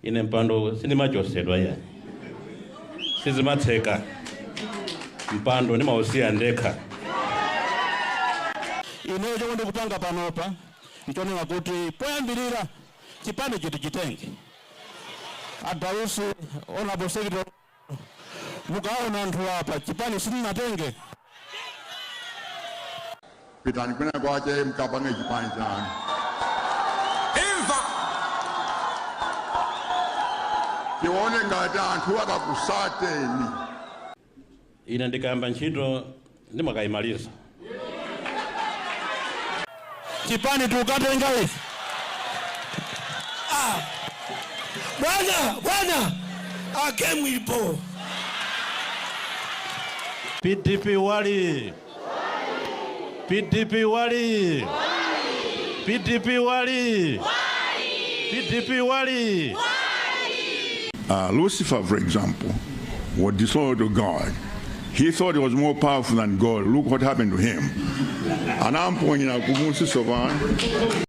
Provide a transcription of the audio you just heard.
Ine mpando sindimachosedwa yani, sizimatheka. Mpando ndimausiya ndekha. Ineyo chomwe ndikupanga panopa nchonena kuti poyambirira chipani chiti chitenge a Dausi, honorable secretary, mukaona anthu apa, chipani sitinatenge. Pitani kwina kwache mkapange chipani chanu. Imva. Tione ngati anthu akakusateni. Ine ndikayamba ntchito ndimakayimaliza. Chipani tikukatenga ife. Bwana, bwana, game ilipo. PDP wali, PDP wali, PDP wali, PDP wali. Lucifer, for example, was disloyal to God. He thought he was more powerful than God. Look what happened to him. Anamponyera kumunsi sopano.